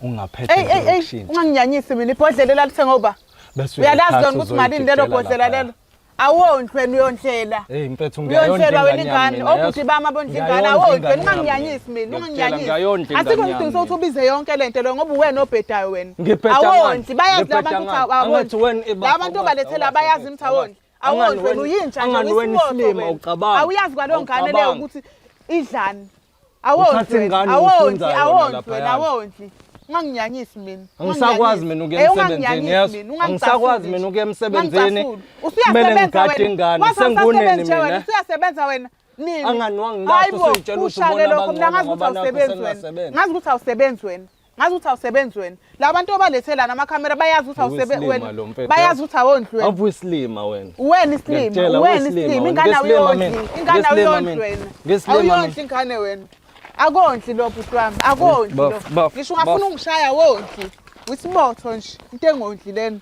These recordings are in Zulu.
Ungaphethe Ey ey ey, elokishini. unganginyanyisi mina ibhodlela elalithenga uba. Bese Uyalazi uyalithatha lona ukuthi malini lelo uzoyidedela bhodlela laphaya. lelo. Awondli wena uyondlela. Hey mfethu Uyondlelwa ngiyayondla wena ingane yami ingane. mina, Obhuti yazi. bami abondla ingane Ngiyayondla awondli wena ingane yami unganginyanyisi mina, Ngiyakutshela, unganginyanyisi. ngiyayondla Asikho ingane isidingo yami sokuthi ubize yonke lento leyo ngoba uwena obhedayo wena. Ngibheda ngani? Awondli bayazi Ngibheda labantu ukuthi ngani? awondli. Angathi wena ibapha Labantu obalethela awakahle bayazi mfethu, ukuthi awondli. awakahle. Awondli wena Angani uyinja nje angani wena uyisibotho isilima, wena. awucabangi. Awuyazi kwaleyo ngane leyo Awucabangi. ukuthi idlani. Awondli Uthatha wena, ingane awondli, uyifunza yona awondli laphayana. wena, awondli. Unganginyanyisi mina. Angisakwazi mina ukuya Eh, emsebenzini unganginyanyisi yazi. mina, ungangicasuli Angisakwazi nje. mina ukuya emsebenzini. Ungangicasuli. Kumele Usuyasebenza ngigade wena. ingane, Waze senguneni awusasebenzi nje mina. wena, usuyasebenza wena. Nini? Angani wangilahla Hayi bo, usuyitshela ukuthi usha-ke ubona lokho, mina abangcono ngazi ukuthi ngoba nakho awusebenzi wena. sengingasebenzi. Ngazi ukuthi awusebenzi wena. Ngazi ukuthi awusebenzi wena. La bantu obalethela namakhamera bayazi ukuthi awusebenzi Uyisilima wena. lo mfethu, Bayazi yazi. ukuthi awondli wena. Awuve isilima wena. Uwena isilima, Ngiyakutshela, uwena uyisilima isilima, wena. ingane Ngisilima awuyondli, mina. ingane Ngisilima awuyondli mina. wena. Ngisilima mina. Awuyondli ingane wena. Akondli lo bhuti wami, akondli lo. Baf, baf, Ngisho ungafuna baf. ungishaya wondli. Wisibotho nje, into engondli lena.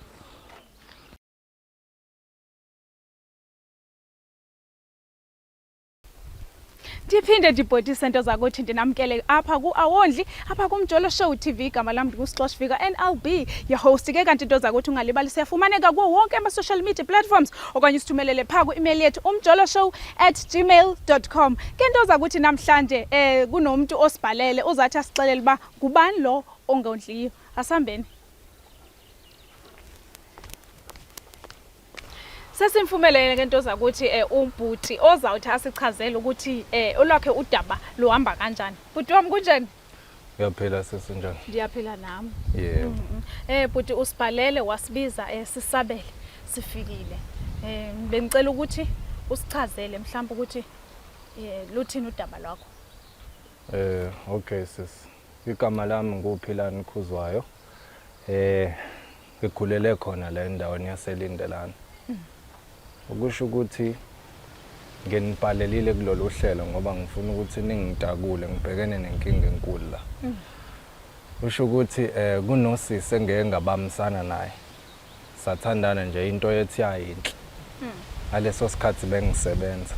Ndiphinde ndibhodise nto zakuthi ndinamkele apha ku-Awondli apha kuMjolo Show TV. Igama lam ndinguSixosh Fika and I'll be your host. Ke kanti into zakuthi ungalibali siyafumaneka kuwo wonke ama-social media platforms okanye usithumelele phaa kwi-email yethu umjoloshow@gmail.com. Ke nto zakuthi namhlanje kunomntu osibhalele uzathi asixelele uba ngubani lo ongondliyo. Asihambeni. Sesimfumelele ke nto zakuthi umbhuti ozawuthi asichazele ukuthi olwakhe udaba luhamba kanjani. Bhuti wami kunjani? Uyaphila sisi njani? Ndiyaphila nami. Yebo. Bhuti usibhalele wasibiza sisabele sifikile. Bengicela ukuthi usichazele mhlawumbe ukuthi luthini udaba lwakho. Okay sisi. Igama lami nguPhilani Khuzwayo. Ngikhulele khona la endaweni yaseLindelani. Ukusho ukuthi nginibhalelile kulolu hlelo ngoba ngifuna ukuthi ningitakule ngibhekene nenkinga enkulu la. Usho ukuthi kunosisi engeke ngabambisana naye. Sathandana nje into yethi yayinhle. Ngaleso sikhathi bengisebenza.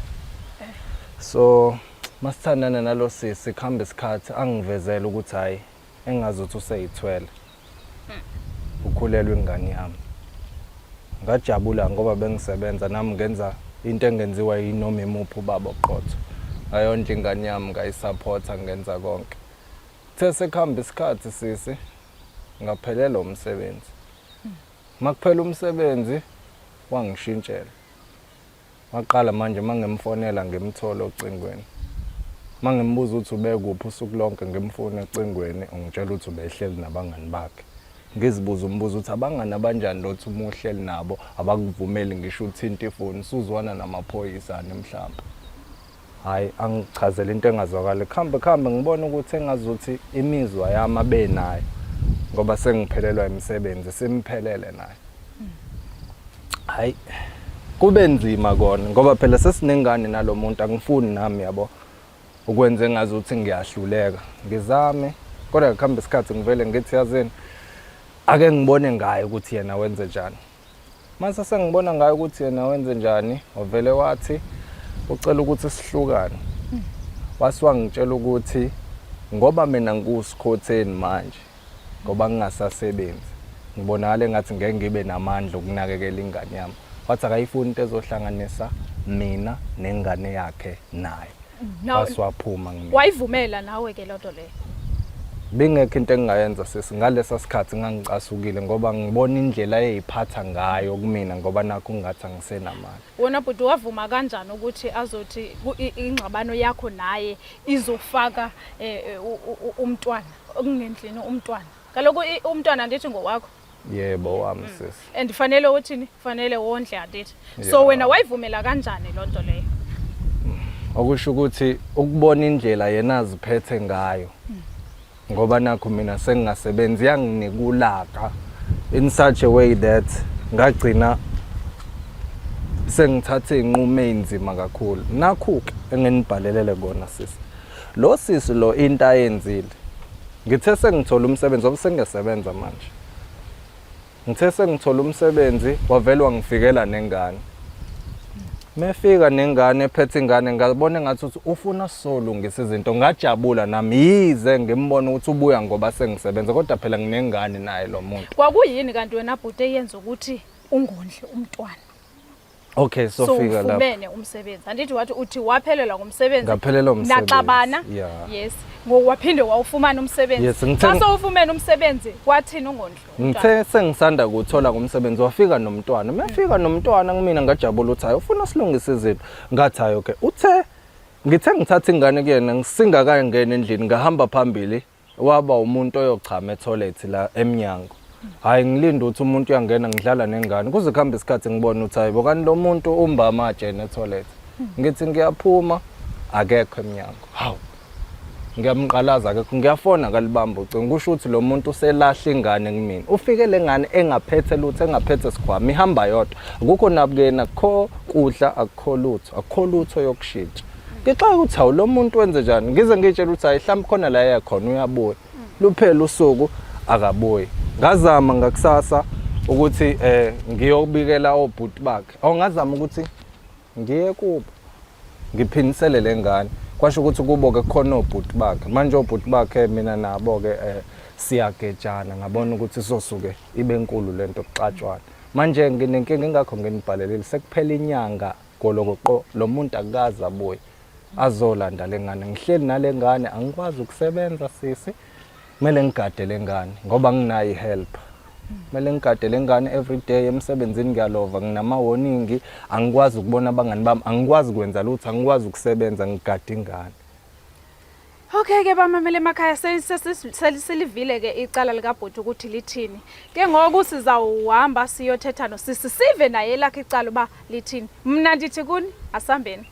So masithandana nalo sisi kuhamba isikhathi angivezele ukuthi hayi engazuthi useyithwele. Ukhulelwe ingane yami. Ngajabula ngoba bengisebenza nami ngenza into engenziwa yinoma imuphi ubaba oqotho. Ngayondla ingane yami ngayisupporta ngenza konke. Kuthe sekuhamba isikhathi sisi ngaphelelwa umsebenzi. Makuphela umsebenzi wangishintshela. Waqala manje mangimfonela ngimthola ocingweni. Mangimbuza ukuthi ubekuphi usuku lonke ngimfuna ocingweni ungitshela ukuthi ubehleli nabangani bakhe. Ngizibuza umbuzo ukuthi abangani abanjani lothi uma uhleli nabo abakuvumeli ngisho uthinta ifoni usuzwana namaphoyisa ani mhlawumbe. Hhayi angichazele into engazwakali. Kuhambe kuhambe ngibone ukuthi engazuthi imizwa yami abenayo ngoba sengiphelelwa imisebenzi simphelele nayo. Hayi kube nzima kona ngoba phela sesinengane nalomuntu angifuni nami yabo ukwenza engazuthi ngiyahluleka. Ngizame kodwa kuhamba isikhathi ngivele ngithi yazini ake ngibone ngaye ukuthi yena wenze njani. Mase sengibona ngaye ukuthi yena wenze njani wavele wathi ucela ukuthi sihlukane. Wase wangitshela ukuthi ngoba mina ngikusikhotheni manje ngoba ngingasasebenzi ngibonakala engathi ngeke ngibe namandla okunakekela ingane yami. Wathi akayifuni into ezohlanganisa mina nengane yakhe naye. Wase waphuma kumina. Wayivumela nawe ke loo nto leyo? Bingekho into engingayenza sisi ngalesa sikhathi ngangicasukile ngoba ngibona indlela ayeyiphatha ngayo kumina ngoba nakho ngathi angisenamali. Wena bhuti wavuma kanjani ukuthi azothi ingxabano yakho naye izofaka umntwana okungendlini umntwana? Kaloku umntwana andithi ngowakho. Yebo wami sisi. And fanele uthini? Fanele wondle andithi. So wena wayivumela kanjani loo nto leyo? Okusho ukuthi ukubona indlela yena aziphethe ngayo. Ngoba nakho mina sengingasebenzi yanginika ulaka in such a way that ngagcina sengithathe inqumo eyinzima kakhulu. Nakhu-ke enginibhalelele kona sisi. Lo sisi lo into ayenzile. Ngithe sengithola umsebenzi ngoba sengiyasebenza manje. Ngithe sengithola umsebenzi wavele wangifikela nengane. Mefika nengane ephethe ingane ngabona engathi ukuthi ufuna solungisa izinto ngajabula nami yize ngimbona ukuthi ubuya ngoba sengisebenza kodwa phela nginengane naye lo muntu. Kwakuyini kanti wena bhuti eyenza ukuthi ungondli umntwana? Okay sofika lapho. Sowufumene umsebenzi. Andithi wathi uthi waphelelwa ngumsebenzi. Ngaphelelwa umsebenzi. Naxabana. Yeah. Yes. Ngoku waphinde wawufumana umsebenzi. Yes, ngithe- Xa sowufumene umsebenzi kwathini ungondli? umntwana? Ngithe sengisanda kuthola ngomsebenzi wafika nomntwana. Mefika nomntwana kumina ngajabula ukuthi hayi ufuna silungise izinto. Ngathi hayi okay. Uthe ngithe ngithatha ingane kuyena ngisingakangena endlini ngahamba phambili waba umuntu oyochama etoilet la emnyango. Hayi ngilinde ukuthi umuntu uyangena ngidlala nengane. Kuze kuhambe isikhathi ngibona ukuthi hayi bokani lo muntu umba amatshe etoilet. Ngithi ngiyaphuma akekho emnyango. Hawu. Ngiyamqalaza akekho ngiyafona akalibamba ucingo kusho ukuthi lo muntu uselahla ingane kumina. Ufike le ngane engaphethe lutho engaphethe sikhwama ihamba yodwa. Akukho nabukeni akukho kudla akukho lutho akukho lutho yokushintsha. Ngixaka ukuthi hawu lo muntu wenze njani ngize ngiyitshela ukuthi hayi mhlawumbe khona la eya khona uyabuya. Luphela usuku akabuyi. Ngazama ngakusasa ukuthi eh ngiyobikela obhuti bakhe. Awu ngazama ukuthi ngiye kubo ngiphinisele le ngane kwasho ukuthi kubo-ke kukhona obhuti bakhe manje obhuti bakhe mina nabo-ke um siyagejana ngabona ukuthi izosuke ibe nkulu le nto kuxatshwana manje nginenkinga ingakho nginibhalelile sekuphela inyanga golokoqo lo muntu akukaze abuye azolanda le ngane ngihleli nale ngane angikwazi ukusebenza sisi kumele ngigade le ngane ngoba nginayo i-help kumele ngigade le ngane every day emsebenzini ngiyalova nginama-warning angikwazi ukubona abangani bami angikwazi kwenza lutho angikwazi ukusebenza ngigade ingane. Okay ke bamamele emakhaya selivile ke icala likabhuti ukuthi lithini. Ke ngoku sizawuhamba siyothetha nosisi sive naye elakhe icala uba lithini. Mna ndithi kuni asambeni.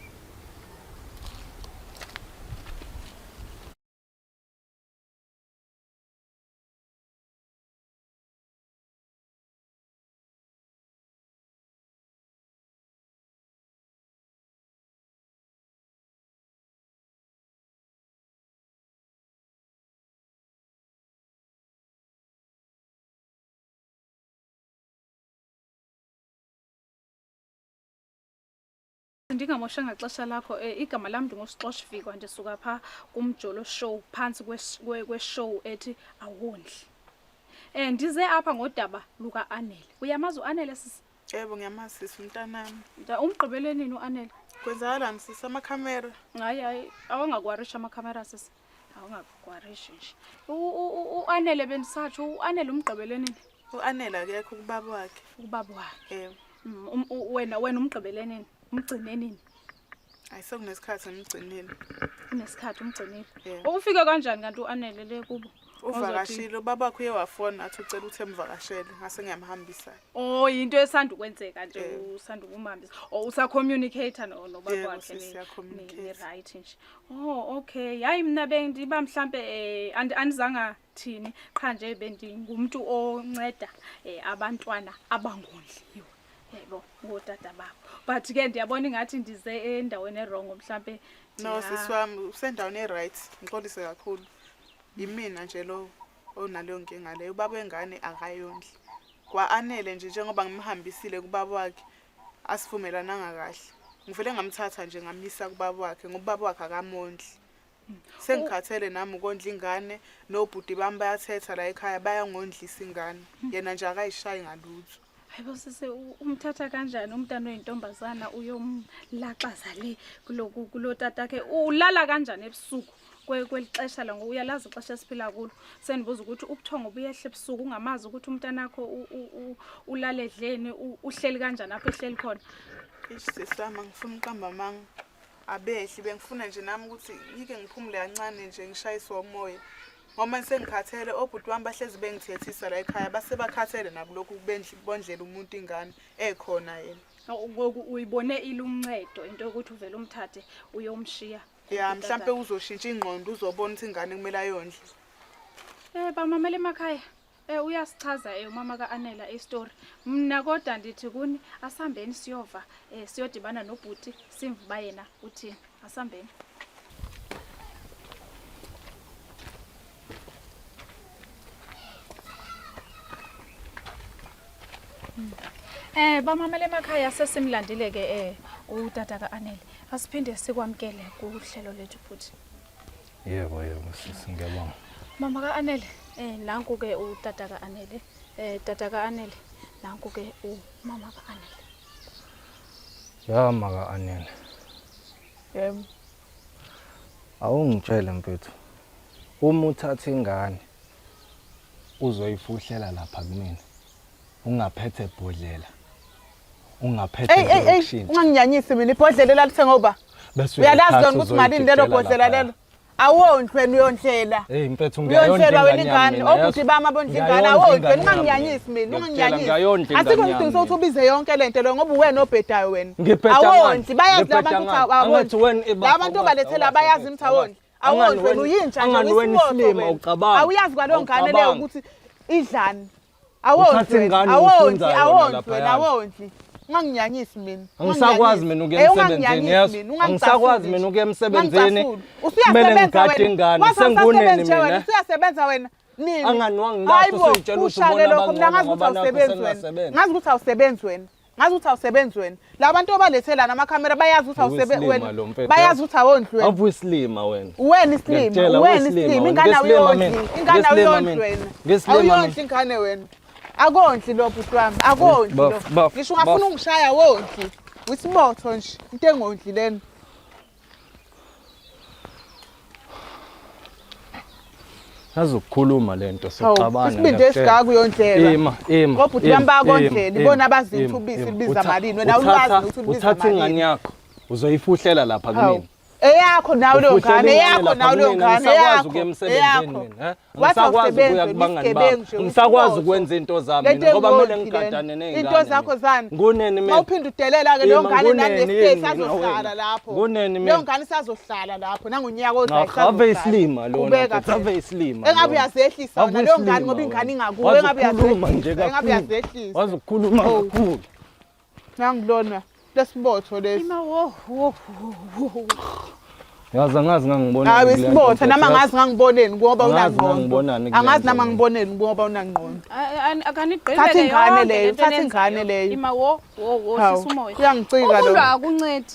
Ndingamoshanga xesha lakho eh, igama lam ndinguSixoshvikwa ndisuka pha kumjolo show phantsi kweshow ethi awondli. Eh ndize apha ngodaba luka-Anele. Uyamazi uAnele sisi? Yebo ngiyamazi sisi umntanami. Umgqibele nini uAnele? Kwenzakalani sisi amakhamera? Hayi hayi awangakwarisha amakhamera sisi. Awungakwarishi nje. U-Anele bendisatsho uAnele umgqibele nini? U-Anele akekho kubaba wakhe. Ubaba wakhe. Yebo. Wena umgqibele nini? Umgcine nini? Hayi sekunesikhathi ngimgcinile. Unesikhathi umgcinile. Yebo. Ufike kanjani kanti uAnele le kubo? Uvakashile ubaba wakhe uye wafona athi ucela ukuthi emvakashele ngase ngiyamhambisa. Oh yinto esanda ukwenzeka nje Yebo. usanda ukumhambisa. Oh usacommunicate no nobaba Yebo, wakhe sisi, siyacommunicate. ni right nje. Oh okay. Hayi mina bendiba mhlambe eh andizanga thini qha nje bendingumuntu onceda eh abantwana abangondliwe. Yebo ngotata babo. But ke ndiyabona ingathi ndize endaweni erongo mhlambe. No sisi wami usendaweni e-right ngixolise kakhulu. Yimina nje lo onaleyo nkinga leyo ubaba wengane akayondli. Kwa-Anele nje njengoba ngimhambisile kubaba wakhe asivumelananga kahle. Ngivele ngamthatha nje ngamisa kubaba wakhe ngoba ubaba wakhe akamondli. Sengikhathele nami ukondla ingane nobhuti bami bayathetha la ekhaya bayangondlisa ingane. Yena nje akayishayi ngalutho. Hayibo sisi umthatha kanjani umntana oyintombazana uyomlaxaza le kuloku kulotatakhe ulala kanjani ebusuku kweli xesha la ngoba uyalazi ixesha esiphila kulo sendibuza ukuthi ubuthongo buyehla ebusuku ungamazi ukuthi umntanakho ulale edleni uhleli kanjani apho ehleli khona. Eish sisi wami angifuni uqamba amanga. Abehli bengifuna nje nami ukuthi ngike ngiphumule kancane nje ngishayiswe umoya. Ngoba sengikhathele obhuti bami bahlezi bengithethisa la ekhaya base bakhathele nabo lokhu bondlela umuntu ingane ekhona yena. Ngoku uyibone iluncedo into yokuthi uvele umthathe uyomshiya. Ya mhlampe uzoshintsha ingqondo uzobona ukuthi ingane kumele ayondle. Bamamela emakhaya. Uyasichaza umama kaAnela istory. Mna kodwa ndithi kuni asambeni siyova siyodibana nobhuti simve uba yena uthini. Asambeni. Bamamela emakhaya sesimlandile ke Utata ka-Anele. Asiphinde sikwamkele kuhlelo lethu futhi. Yebo yebo sisi ngiyabonga. Mama ka-Anele, eh nanku ke utata ka-Anele. Eh tata ka-Anele, nanku ke umama ka-Anele. Ya maka Anele. Yebo. Awungitshele mfethu. Uma uthatha ingane uzoyifuhlela lapha kumina. Ungaphethe bhodlela. Ungaphethe Ey ey ey ukushintsha. unganginyanyisi mina ibhodlela elalithenga uba. Bese Uyalazi uyalithatha lona ukuthi malini lelo uzoyidedela bhodlela laphaya. lelo. Awondli wena uyondlela. Hey mfethu ngiyayondla Uyondlelwa wena ingane ingane, yami mina, obhuti yazi. bami abondla ingane Ngiyayondla awondli wena ingane yami unganginyanyisi mina, Ngiyakutshela, unganginyanyisi. ngiyayondla Asikho ingane isidingo yami sokuthi ubize yonke lento leyo ngoba uwena obhedayo wena. Ngibheda ngani? Awondli bayazi Ngibheda labantu ukuthi ngani? awondli. Angathi wena iba- Labantu obalethela bayazi ukuthi awondli. Angani Awondli wena wena- uyinja nje angani wena uyisibotho isilima, wena. awucabangi. Awuyazi kwaleyo ngane leyo Awucabangi. ukuthi idlani. Awondli Uthatha wena, ingane awondli, uyifunza yona awondli wena, laphayana. awondli. Unganginyanyisi mina. Angisakwazi mina ukuya Eh, emsebenzini unganginyanyisi yazi. mina, Angisakwazi ungangicasuli mina nje. ukuya emsebenzini. Ungangicasuli. Kumele Usuyasebenza ngigade wena. ingane. Wathi Senguneni awusasebenzi nje mina. wena, usuyasebenza wena. Nini? Angani wangilahla Hayi bo, usuyitshela ukuthi usha-ke ubona lokho, mina abangcono ngazi ukuthi ngoba nakho awusebenzi wena. sengingasebenzi. Ngazi ukuthi awusebenzi wena. Ngazi ukuthi awusebenzi wena. La bantu obalethela namakhamera bayazi ukuthi awusebenzi Uyisilima wena. lo mfethu, Bayazi yazi. ukuthi awondli wena. Ave uyisilima wena. Uwena isilima, Ngiyakutshela, uwena uyisilima isilima, wena. ingane Ngisilima awuyondli, mina. ingane Ngisilima awuyondli mina. wena. Ngisilima mina. Awuyondli ingane wena. Akondli lo bhuti wami, akondli lo. Baf, baf, Ngisho ungafuna baf. ungishaya wondli. Wisibotho nje, into engondli lena. Yazi ukukhuluma lento Hawu, soxabana. isibindi ngiyakutshela. esingaka uyondlelwa. Ima, ima. Obhuti bami ima, bayakondlela, ima, ibona abazi ima, ukuthi ubisi ima. lubiza malini, wena awulwazi ukuthi lubiza Uthatha ingane malini. yakho uzoyifuhlela lapha Hawu. kumina. Eyakho nawe leyo Ufuhlela ngane, ingane eyakho lapha nawe leyo kumina, ngane, angisakwazi eyakho. ukuya emsebenzini Eyakho. mina, eh? Wathi Angisakwazi awusebenzi ukuya wena, kubangani isigebengu bami. nje, Angisakwazi uyisibotho. ukwenza into zami Lento mina ngoba kumele engondli lena. ngigadane ney'ngane. Into zakho mina. zani? Nguneni mina? Mawuphinda udelela-ke leyo Ima, ngane nguneni nalesi yini mina isazohlala wena? lapho. Nguneni mina? Leyo ngane isazohlala lapho nangonyaka ozayo Cha, ave isazohlala. isilima lona, Qhubeka mfethu, ave phela. isilima Engabe lona. uyazehlisa Ave wena leyo ngane isilima ngoba ingane wena. ingakuwe, engabe Wazi ukukhuluma nje uyazehlisa, engabe kakhulu. uyazehlisa. Wazi ukukhuluma Oh. kakhulu. Nangilona lesibotho lesi. Ima wo wo wo wo. Yazi angazi ngangibona. Hayi isibotho nami angazi ngangiboneni ngoba Angazi unangqondo. ngangibonani kule Angazi nto nami mina. angiboneni ngoba unangqondo. Akanigqibeke Thatha ingane yonke leyo, lento thatha eniyenzayo. ingane leyo. Ima wo wo wo Hawu, hlisa umoya. uyangicika lo. Ukulwa akuncedi.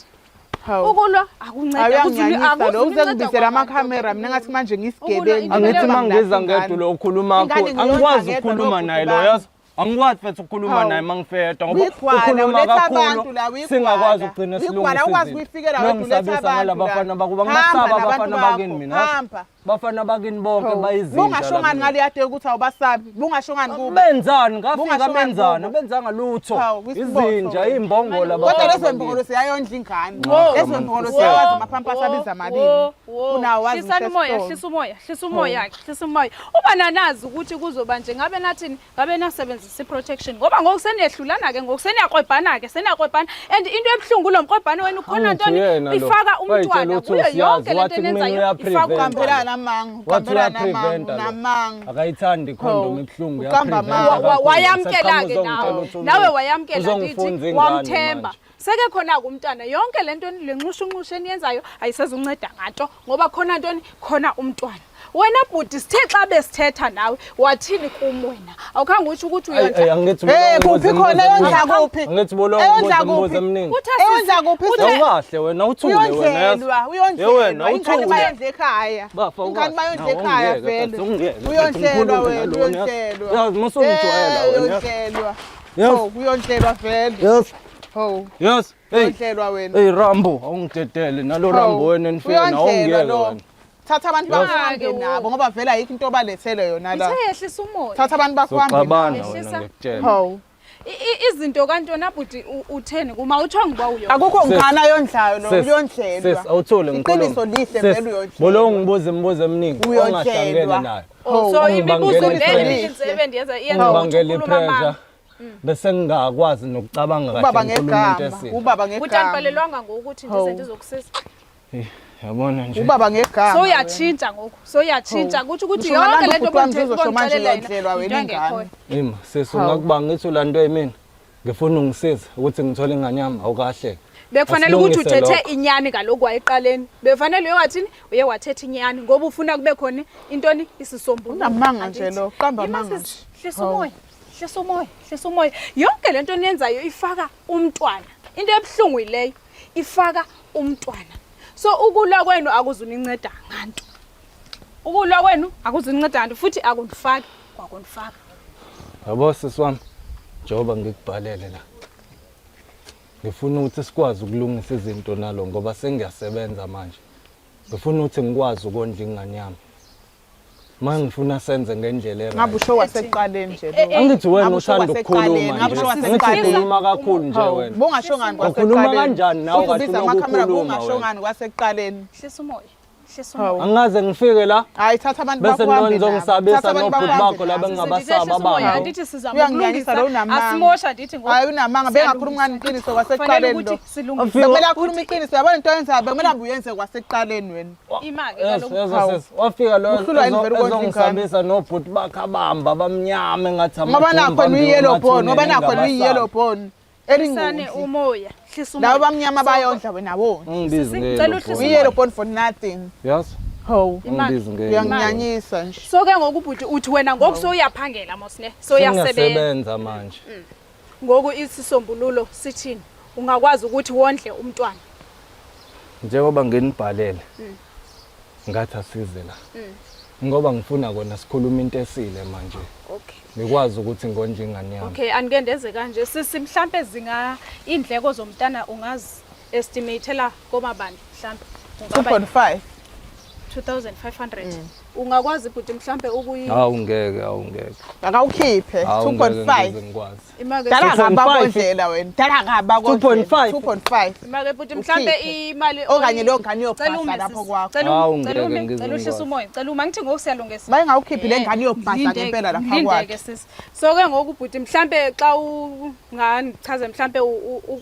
Hawu. Ukulwa akuncedi. Hayi Akuzu- uyanginyanyisa lo uze akuzunceda ngibizela kwabantu. amakhamera mina ngathi manje Ukulwa ngisigebengu. into Angithi leyo uma ngiza ngedwa lo ukhuluma Ingane kakhulu. ngiyondla Angikwazi ngedwa ukukhuluma nobhuti naye lo bami. yazi. Angikwazi mfethu ukukhuluma Hawu. naye uma ngifedwa ngoba Uyigwala, ukhuluma uletha kakhulu abantu la, uyigwala. singakwazi ukugcina Uyigwala, silungisa awukwazi izinto. ukuyifikela wedwa, uletha Nongisabisa abantu ngalaba la. bafana bakuba Hamba ngingasaba nabantu abafana bakini bakho, mina. hamba. Bafana bakini bonke Hawu. bayizinja. Bungasho la ngani kumina. ngale yade ukuthi awubasabi. Bungasho ngani kubo. Benzani ngafika Bungasho ngani benzani kubo? abenzanga lutho. Hawu, kwisibotho Izinja wena. imbongola Kodwa abafana lezo bakini. mbongolo siyayondla ingane. Wo. Lezo mbongolo Wo. siyawazi amaphampa abiza malini. Unawo wazi Hlisani umoya, ngisho hlisa umoya, hlisa umoya, hlisa umoya. Uba nanazi ukuthi kuzoba nje ngabe nathini, ngabe nasebenzisa i-protection ngoba ngoku seniyehlulana ke ngoku seniyakrwebhana ke, seniyakrwebhana. And into ebuhlungu lo mkrwebhano wenu khona Angithi ntoni uyena lo. ifaka Wayitshela umntwana ukuthi kuyo usiyazi, yonke lento wathi kumina enenzayo ifaka uyaprevent. umntwana. Uqambelana namanga, Wathi uqambelana namanga, uyapreventa lo. namanga. Akayithandi ikhondom Hawu, ibuhlungu uqamba uyapreventa amanga. kakhulu. Wayamkela ke Sekuqhamuza nawe ungitshela ukuthi nawe wayamkela uzongifunza ndithi ingane wamthemba manje. seke khona-ke umntwana yonke le nto le nxushunxushu eniyenzayo ayisezunceda nganto ngoba khona ntoni khona umntwana wena bhuti sithe xa besithetha nawe wathini kum wena awukhange utsho ukuthi Ayi, ayi, uyondla angithi Eh bolongo kuphi ubuza khona imibuzo eyondla eminingi. kuphi? Angithi bolongo Eyondla ubuza imibuzo kuphi? eminingi. Uthe sisi- Eyondla kuphi? uthe- Awukahle wena uthule wena yazi. Uyondlelwa, Ye wena uyondlelwa. Ingane uthule. bayondla ekhaya. Bafa Ingane ukahle. bayondla Nawu, ekhaya ungiyeke, vele. mfethu, ungiyeke, mfethu, Uyondlelwa ngikhulume wena, nalona, yazi. uyondlelwa. Yazi, musungijwayela Eh, wena, yazi. Uyondlelwa. Yazi. Hawu, uyondlelwa vele. Yes. Hawu, Yes. Hey. uyondlelwa wena. Hey Rambo, awungidedele nalo Hawu, Rambo wena enifika nawo uyondlelwa ungiyeke lo. wena. Thatha abantu Yazi. bakho uhambe nabo ngoba vele ayikho into obalethele yona la. Ithe yehlisa umoya Thatha abantu bakho uhambe Soxabana nabo. wena Yehlisa. ngiyakutshela. Hawu. Izinto kantona bhuti utheni kuma utshonga uba uyo Akukho Sis, ngane ayondlayo lo, Sis, uyondlelwa. Sis, awuthule ngikhuluma. Iqiniso lihle Sis, vele uyondlelwa. Bolongo ngibuza imibuzo eminingi Uyondlelwa. ongahlangene nayo. Oh, so imibuzo Ungibangela le i-pressure. intsebe ndiyenza iyenza ukuthi Ungibangela ukhuluma i-pressure. amanga Bese ngingakwazi nokucabanga kahle Ubaba ngikhuluma into ngegama, esile. ubaba Bhuti ngegama. andibhalelwanga ngokuthi ndize Hawu. ndizokusiza Eh, Yabona nje. Ubaba ngegama. so uyatshintsha ngoku so uyatshintsha kutsho ukuthi Ngisho yonke ngalanda le nto ubhuti wami uzosho manje obondixelela uyondlelwa yona wena into ingane. engekhoyo Ima, sis ungakubanga ngithi ulandwe yimina. Ngifuna ungisize ukuthi ngithole ingane yami awukahle. Bekufanele ukuthi Asilungise uthethe lokho. inyani kaloku wayeqaleni. Bekufanele uye wathini? Uye wathetha inyani ngoba ufuna kube khona intoni isisombululo. Unamanga nje Andithi? lo, uqamba Yima amanga sisi, nje. Hlisa Hawu. umoya, hlisa umoya, hlisa umoya. Yonke lento eniyenzayo ifaka umntwana. Into ebuhlungu yileyo. Ifaka umntwana. So ukulwa kwenu akuzuninceda nganto. Ukulwa kwenu akuzuninceda nganto futhi akunifaki kwakunifaka. Yabo sisi wami, njengoba ngikubhalele la. Ngifuna ukuthi sikwazi ukulungisa izinto nalo ngoba sengiyasebenza manje. Ngifuna ukuthi ngikwazi ukondla ingane yami. Uma ngifuna senze ngendlela e Ngabe usho wasekuqaleni nje lo. Angithi wena Ngabe usho uthanda ukukhuluma wasekuqaleni, ngabe nje. usho Angithi wasekuqaleni. ukhuluma kakhulu nje Hawu, wena. Bungasho ngani Ukhuluma kwasekuqaleni? kanjani nawe Uthi kathi ubiza ulokhu amakhamera ukhuluma bungasho wena. ngani kwasekuqaleni? Hlisa umoya. Hlisa Hawu. umoya. Angikaze ngifike la Hayi thatha abantu bese bakho uhambe nabo. nizongisabisa Thatha abantu nobhuti bakho uhambe bakho laba nabo. engingabasaba Hlisa umoya, ababo. andithi sizama Uyanginyanyisa ukulungisa. lo unamanga. Asimosha andithi ngoku. Hayi unamanga bengakhuluma ngani iqiniso Fanele kwasekuqaleni ukuthi lo. silungise. Afike- Bekumele akhulume iqiniso yabona into oyenzayo bekumele abe uyenze kwasekuqaleni wena. Ima-ke Yes, kaloku. yes, Hawu. yes. Wafika lo Uhlulwa yini vele ukondla ingane? ezongisabisa nobhuti bakhe abamba abamnyama engathi Ngoba nakho wena uyi-yellow bone, ngoba nakho wena uyi-yellow bone. Hlisani Elingondli. umoya. Hlisa umoya. Labo bamnyama bayondla wena wondla. Ungibizi Sisi, nge ngicela uhlise Uyi-yellow bone for nothing. Yes. Hawu. Ungibizi nge Uyanginyanyisa nje. So ke ngoku bhuti uthi wena ngoku sowuyaphangela mos ne. Sowuyasebenza. Sengiyasebenza manje. Ngoku isisombululo sithini? Ungakwazi ukuthi wondle umntwana. Njengoba nginibhalele. Ngathi asize la. Ngoba ngifuna kona sikhuluma into esile manje. Okay. Ngikwazi ukuthi ngondle ingane yami. Okay, andike ndenze kanje. Sisi mhlambe zinga indleko zomntana ungazi estimatela komabani mhlambe. Kungaba 2.5. 2500. Ungakwazi bhuti mhlambe ukuyi Hawu ngeke, hawu ngeke. Akawukhiphe Hawu ngeke 2.5. ngize ngikwazi. imake Dala 2.5. kabi akondlela wena. Dala kabi akondlela. 2.5. 2.5. imake bhuti mhlambe Ukhiphe. imali Okanye leyo ngane Cela iyobhasa ume, lapho sisi. kwakho. Cela Hawu, ume, cela ngeke ume, ngize cela uhlise ngikwazi. umoya, cela uma ngithi ngoku siyalungisa. Bayingawukhiphi le Eh, ngane iyobhasa ngilindeke, ngempela lapha ngilindeke, kwakhe. sisi. So ke ngoku bhuti mhlambe xa ungangichaze mhlambe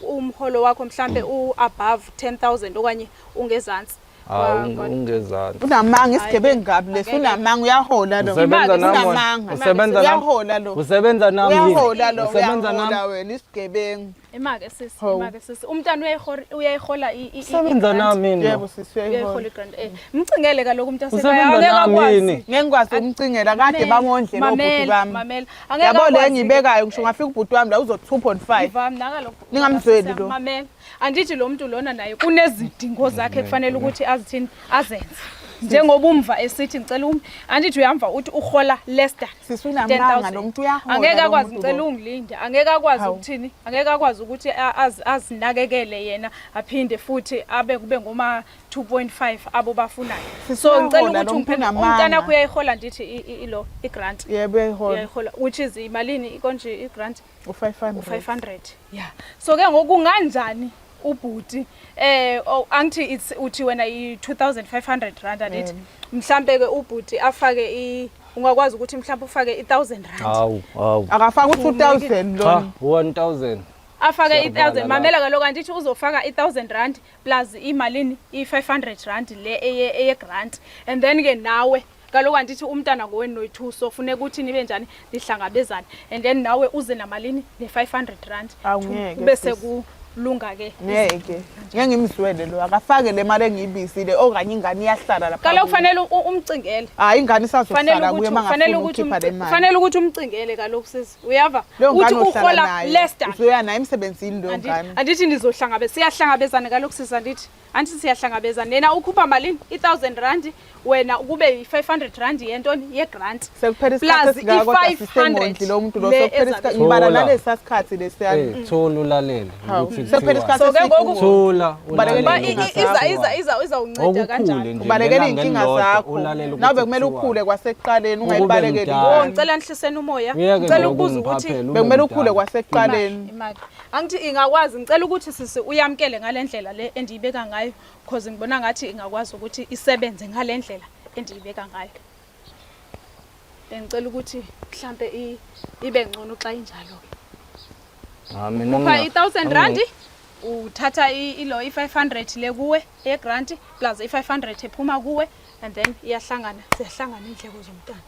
umholo wakho mhlambe u above 10000 okanye ungezansi. Hawu ungezansi. Unamanga isigebengu kabi lesi Angeke. unamanga uyahola lo. Usebenza Imali, nami wena. Unamanga. Usebenza nami. Uyahola lo. Usebenza nami. yini? Uyahola lo. Usebenza Uyahola nami. wena isigebengu. Imake sisi, Hawu. imake sisi. Umntana uyayihola Usebenza i-grant. nami yini? Yebo lo? sisi uyayihola. Uyayihola i-grant. Eh, mcingele kaloku umuntu Usebenza asekhaya angeke nami akwazi. yini? Ngeke ngikwazi ukumcingela kade bamondle lo bhuti Mamela, bami. mamela. Angeke Yabo le akwazi-ke. engiyibekayo ngisho ungafika ubhuti wami la uzothi 2.5. Iva mna kaloku. Ningamzweli lo. Mamela. Andithi lo muntu lona naye kunezidingo zakhe kufanele ukuthi azithini azenze. Njengoba umva esithi ngicela um andithi uyamva uthi uhola less than Sisi unamanga lo muntu uyahola. Angeke lo akwazi muntu ngicela lo. ungilinde. Angeke akwazi Hawu. ukuthini? Angeke akwazi ukuthi azinakekele yena aphinde futhi abe kube ngoma 2.5 abo bafunayo. Sisi So ngicela uyahola ukuthi lo muntu ungiphendule unamanga. umntana wakho uyayihola ndithi ilo i-grant. Yebo uyayihola. Uyayihola which is imalini ikonje i-grant? U500. u500 yeah so ke ngoku kunganjani ubhuti oh, angithi it's uthi wena i2500 rand andithi mhlambe ke ubhuti afake i ungakwazi ukuthi mhlambe ufake i1000 rand Hawu, hawu. Akafaka u2000 Cha, lo. 1000. afake Siyabala i1000 la. mamela kaloku andithi uzofaka i1000 rand plus imalini i500 rand le eye grant and then ke nawe kaloku andithi umntana ngowenu noyi-two so funeka ukuthi nibe njani nihlangabezane and then nawe uze namalini ne-500 rand Awu, ngeke, kube sis. sekulunga ke Ngeke. Ngeke ngimzwele lo. Akafake le mali engiyibizile okanye ingane iyahlala lapha. kaloku kuye. fanele umcingele Hayi ingane fanele isazohlala kuye ukuthi fanele mangafuni ukuthi ukukhipha le mali. fanele ukuthi umcingele kaloku sisi uyava Leyo uthi ngane ohlala uhola nayo. less than Uzoya nayo emsebenzini leyo ngane. Andithi nizohlangabeza siyahlangabezana kaloku sisi andithi andithi siyahlangabezana yena ukhupha malini i-1000 rand wena kube yi-500 rand yentoni ye-grant Sekuphela isikhathi Plus esingaka kodwa i-500 sisengondli lo muntu lo le sekuphela isikhathi ezabe- ngibala Thola. nalesa sikhathi lesiyana. Eh, thola ulalele Hawu. ukuthi Sekuphela kuthiwani. isikhathi So ke ngoku- eside. Thola Ubalekela Ba- ulalele iy'nkinga iza ukuthi iza kuthiwani. iza izawunceda Okukhulu kanjani nje. Ubalekela ngelanga iy'nkinga elilodwa, zakho. ulalele ukuthi Nawe bekumele kuthiwani. ukhule kwasekuqaleni Ukube ungayibalekeli mdala. Oh, ingane. ngicela nihliseni umoya Uyeke ngicela nje ukubuza ukuthi ukungiphaphela, ube Bekumele ukhule mdala. kwasekuqaleni. imali angithi ingakwazi ngicela ukuthi sisi uyamkele ngale ndlela le endiyibeka ngayo cause ngibona ngathi ingakwazi ukuthi isebenze ngale ndlela endiyibeka ngayo bengicela ukuthi mhlambe ibe ngcono xa injalo ke Ah, mina upha i-1000 rand uthatha ilo i-500 le kuwe ye-grant plus i-500 ephuma kuwe and then iyahlangana ziyahlangana iy'ndleko zomntana.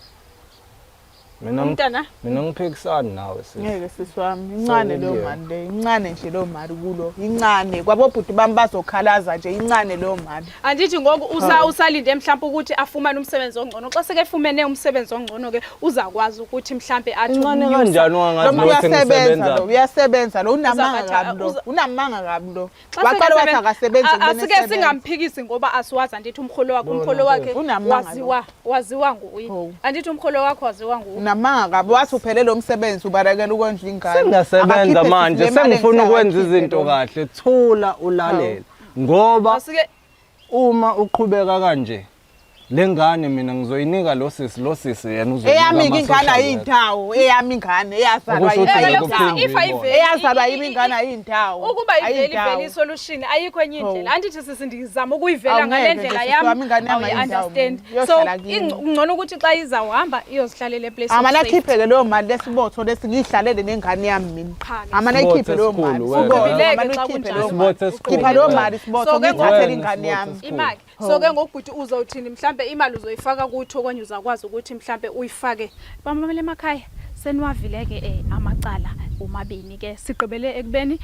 Mina Umntana? Mina ngiphikisani nawe sisi. Ngeke sisi wami, incane leyo Sewukuliwe. mali leyo, incane nje leyo mali kulo, incane. Kwabobhuti bami bazokhalaza nje, incane leyo mali. Andithi ngoku usa usalinde mhlawumbe ukuthi afumane umsebenzi ongcono. Xa sekefumene umsebenzi ongcono ke uzakwazi ukuthi mhlambe athi Incane umnyusa. kanjani Lo wangazi muntu nokuthi uyasebenza lo, ngisebenza. uyasebenza lo, unamanga Uzakatha- kabi lo, unamanga kabi lo. Xa Waqala wathi sekeseben- akasebenzi ekubeni Asike esebenza. singamphikisi ngoba asiwazi andithi umrholo wakhe Bona umrholo wakhe Unamanga lo. waziwa nguye. Hawu. Andithi umrholo wakhe waziwa nguye. Unamanga kabi, wathi uphele lo msebenzi ubalekela ukondla ingane. Sengiyasebenza Akakhiphe manje, sisi le mali sengifuna ukwenza engisakakhiphe izinto lo. kahle. Thula ulalele. Ngoba Asike uma uqhubeka kanje le ngane mina ngizoyinika lo sisi lo sisi yena uzoyinika Eyami ama ingane social worker. ayindawo, eyami ingane eyazalwa Okusho ukuthi yimi. Kaloku ngeke uphinde if uyibone. ayiveli- Eyazalwa yimi ingane ayindawo. ukuba iveli Ayindawo. iveli isolution ayikho enye indlela Hawu. andithi sisi ndizama ukuyivela Awungeke ngale nje ndlela sisi yam wami, ingane yami ayindawo awuyi-understand mina. so Iyohlala kimi. kungcono ukuthi xa izawuhamba iyozihlalela eplace of Amane safety. akhiphe-ke leyo mali lesibotho lesi ngiyihlalele nengane yami mina. Qha ke. Amane Isibotho ayikhiphe leyo esikhulu mali. wena. Sibotho, Uqobileke amane xa uyikhiphe kunjalo. leyo mali. Isibotho esikhulu Khipha leyo wena. mali sibotho So ke ngiyithathele Wena, ingane isibotho yami. esikhulu. Imali. So ke ngoku bhuti uzawuthini mhlambe imali uzoyifaka kuthi okanye uzakwazi ukuthi mhlambe uyifake bamamele emakhaya seniwavile ke amacala omabini ke sigqibele ekubeni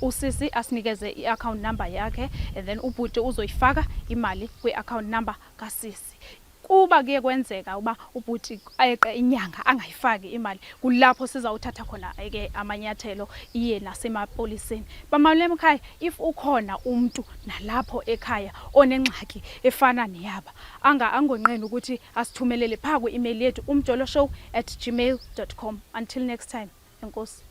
usisi asinikeze i-account number yakhe and then ubhuti uzoyifaka imali kwi-account number kasisi. Kuba kuye kwenzeka uba ubhuti ayeqe inyanga angayifaki imali kulapho sizawuthatha khona ke amanyathelo iye nasemapoliseni. Bamamele emakhaya if ukhona umntu nalapho ekhaya onengxaki efana neyaba anga angonqeni ukuthi asithumelele phaa kwi-email yethu umjoloshow@gmail.com. Until next time, enkosi.